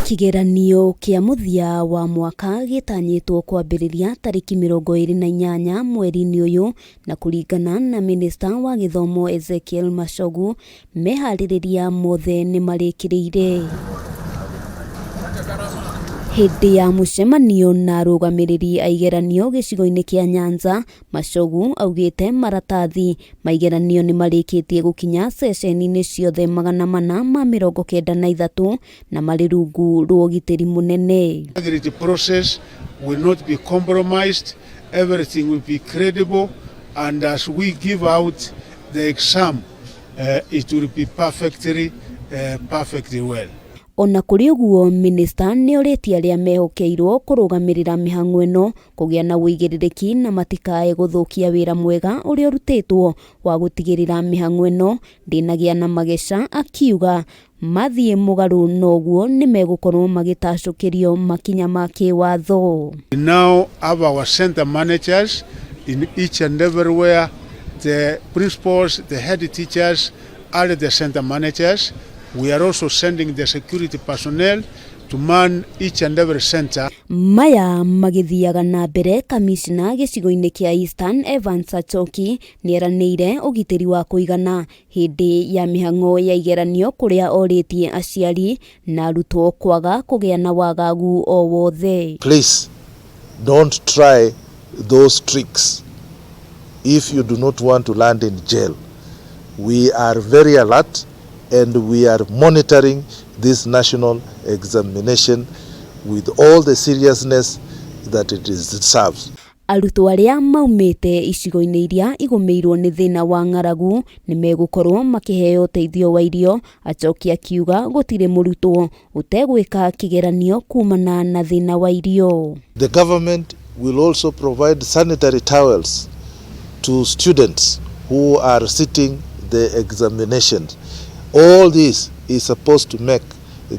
Kĩgeranio kĩa mũthia wa mwaka gĩtanyĩtwo kwambĩrĩria tarĩki 28 mweri-inĩ ũyũ na kũringana na mĩnĩsta wa gĩthomo Ezekiel Machogu, meharĩrĩria mothe nĩ marĩkĩrĩire. Hĩndĩ ya mũcemanio na arũgamĩrĩri a igeranio gĩcigo-inĩ kĩa Nyanza, Machogu augĩte maratathi ma igeranio nĩ marĩkĩtie gũkinya ceceni-inĩ ciothe 493 na marĩ rungu rwa ũgitĩri mũnene. Integrity process will not be compromised, everything will be credible, and as we give out the exam, it will be perfectly, perfectly well. Ona kũrĩ ũguo, mĩnĩsta nĩ orĩtie arĩa mehokeirwo kũrũgamĩrĩra mĩhang'o ĩno kũgĩa na ũigĩrĩrĩki na matikae gũthũkia wĩra mwega ũrĩa ũrutĩtwo wa gũtigĩrĩra mĩhang'o ĩno ndĩnagĩa na mageca, akiuga mathiĩ mũgarũ na ũguo nĩ megũkorwo magĩtacũkĩrio makinya ma kĩwatho. We now have our center managers in each and everywhere. The principals, the head teachers are the center managers. We are also sending the security personnel to man each and every center. Maya magĩthiaga na mbere, kamishna gĩcigo-inĩ kĩa Eastern Evans Achoki nĩeranĩire ũgitĩri wa kũigana hĩndĩ ya mĩhang'o ya igeranio kũrĩa orĩtie aciari na arutwo kwaga kũgĩa na wagagu o wothe. Please don't try those tricks if you do not want to land in jail. We are very alert and we are monitoring this national examination with all the seriousness that it deserves. Arutwo arĩa maumĩte icigo-inĩ iria igũmĩirwo nĩ thĩna wa ng'aragu nĩ megũkorwo makĩheo ũteithio wa irio, Achoki akiuga gũtirĩ mũrutwo ũtegwĩka kĩgeranio kumana na thĩna wa irio. The government will also provide sanitary towels to students who are sitting the examinations. All this is supposed to make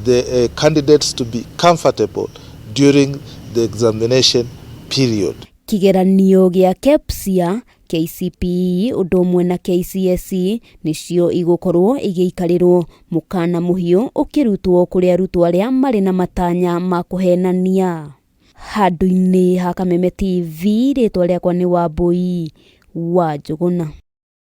the candidates to be comfortable during the examination period. Kĩgeranio gĩa KPSEA, KCPE ũndũ ũmwe na KCSE nĩcio igũkorwo igĩikarĩrwo, mũkana mũhiũ ũkĩrutwo kũrĩ arutwo arĩa marĩ na matanya ma kũhenania. Handũ-inĩ ha Kameme TV, rĩtwa rĩakwa nĩ Wambui wa Njũgũna.